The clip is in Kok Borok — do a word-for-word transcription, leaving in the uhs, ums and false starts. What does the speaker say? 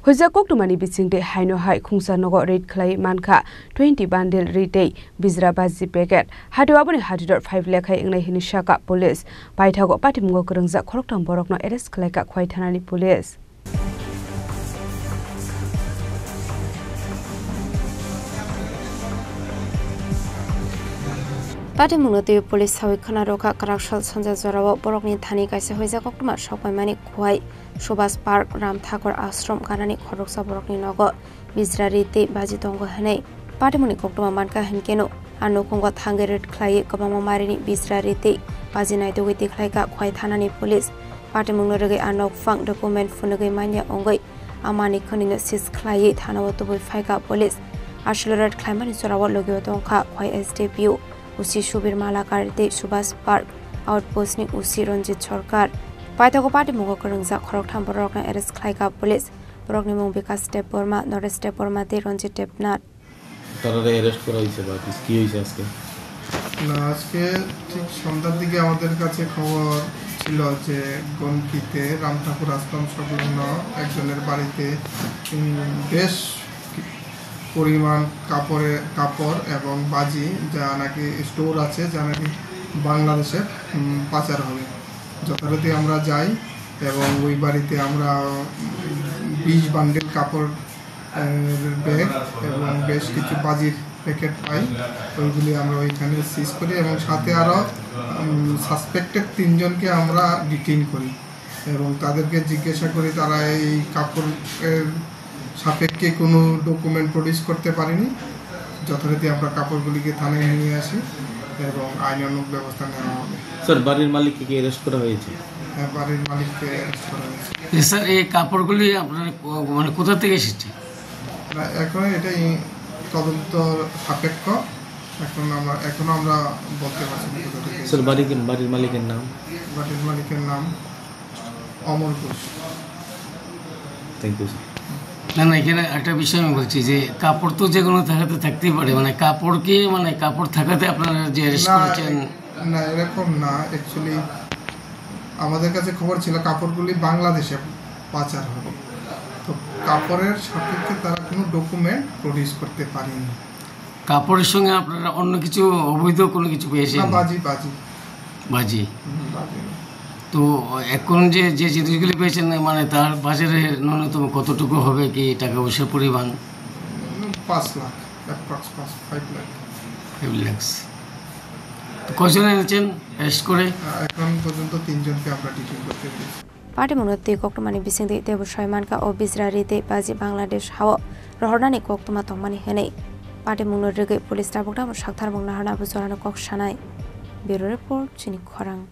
Huijak koktwmani bisingtwi haino hai khungsa nogo raid khlai mankha twenty bundle ri tei bijra baji packet. Hatio aboni hatidor five lekha wngnai hwnwi sakha police. Paithago patimungo kwrwngjak khoroktham borokno arrest khlaikha Khwai thanani police. Patimungno twiwi police sawi khwna rwkha kwraksal sanja jorao borokni thani kaisa huijak koktwma sokpaimani Khwai Subhas Park, Ram Thakur Ashram ganani khoroksa borokni nogo bijra ri tei baji tongo hwnwi. Patimungni koktwma mankha hinkeno a nukhungo thangwi raid khlaiwi kwbangma marini bijra ri tei baji naitugwi tikhlaikha Khwai thanani police. Patimungno rwgwi a nokphang document phunugwi manya wngwi a manwi khwnwino seize khlaiwi thanao tubui phaikha police. Aswlwi raid khlaimani jorao logio tongkha Khwai S D P O, O C Subir Malakar tei Subhas Park Outpost ni O C Ranjit Sarkar. Paithago patimungo kwrwngjak khoroktham borokno arrest khlaikha police. Borokni mung Bikas Debbarma, Naresh Debbarma tei Ranjit Debnath. তারারে অ্যারেস্ট করা হয়েছে বা কি, কি হয়েছে আজকে? না, আজকে ঠিক সন্ধ্যার দিকে আমাদের কাছে খবর ছিল যে গমকিতে রাম ঠাকুর আশ্রম সংলগ্ন একজনের বাড়িতে, উম, বেশ পরিমাণ কাপড়ে, কাপড় এবং বাজি যা নাকি স্টোর আছে, যা নাকি বাংলাদেশে, উম, পাচার হবে। যথারীতি আমরা যাই এবং ওই বাড়িতে আমরা, উম, বিশ বান্ডিল কাপড়, আহ, ব্যাগ এবং বেশ কিছু বাজির প্যাকেট পাই। ওইগুলি আমরা ওইখানে সিজ করি এবং সাথে আরও, উম, সাসপেক্টেড তিনজনকে আমরা ডিটেইন করি এবং তাদেরকে জিজ্ঞাসা করি, তারা এই কাপড়ের সাপেক্ষে কোনো ডকুমেন্ট প্রডিউস করতে পারেনি। যথারীতি আমরা কাপড়গুলিকে থানায় নিয়ে আসি এবং আইনানুগ ব্যবস্থা নেওয়া হবে। স্যার, বাড়ির মালিককে কি অ্যারেস্ট করা হয়েছে? হ্যাঁ, বাড়ির মালিককে অ্যারেস্ট করা হয়েছে। এ, স্যার, এই কাপড়গুলি আপনারা কো-, মানে কোথা থেকে এসেছে? না, এখন এটাই তদন্ত সাপেক্ষ। এখন আমরা, এখনো আমরা বলতে পারছি না কোথা থেকে এসেছে। স্যার, বাড়ি কি, বাড়ির মালিকের নাম? বাড়ির মালিকের নাম Amar Ghosh. Thank you, sir. না, না, এখানে একটা বিষয় আমি বলছি যে কাপড় তো যে কোনো জায়গাতে থাকতেই পারে, মানে কাপড় কি, মানে কাপড় থাকাতে আপনারা যে অ্যারেস্ট না, করেছেন? না, এরকম না। অ্যাকচুয়ালি আমাদের কাছে খবর ছিল কাপড়গুলি বাংলাদেশে পাচার হবে। তো কাপড়ের সাপেক্ষে তারা কোনো ডকুমেন্ট প্রডিউস করতে পারেনি। কাপড়ের সঙ্গে আপনারা অন্য কিছু অবৈধ কোনো কিছু পেয়েছেন? না, বাজি, বাজি। বাজি। হুম, বাজি। তো এখন যে, যে জিনিসগুলি পেয়েছেন, মানে তার বাজারে ন্যূনতম কতটুকু হবে কি টাকা পয়সার পরিমাণ? উম, পাঁচ লাখ, অ্যাপ্রক্স পাঁচ, ফাইভ লাখ। ফাইভ লাখস। তো কয়জন এনেছেন অ্যারেস্ট করে? আহ, এখন পর্যন্ত তিনজনকে আমরা ডিটেইন করতে পেরেছি। Patimungno twi koktwmani bisingtwi teibo soi mankha o bijra ri tei baji Bangladesh hao rohornani koktwma tongmani hwnwi. Patimungno rwgwi police tabuk tamo saktharmung naharnabo jorano kok sanai. Bureau Report, Chini Khorang.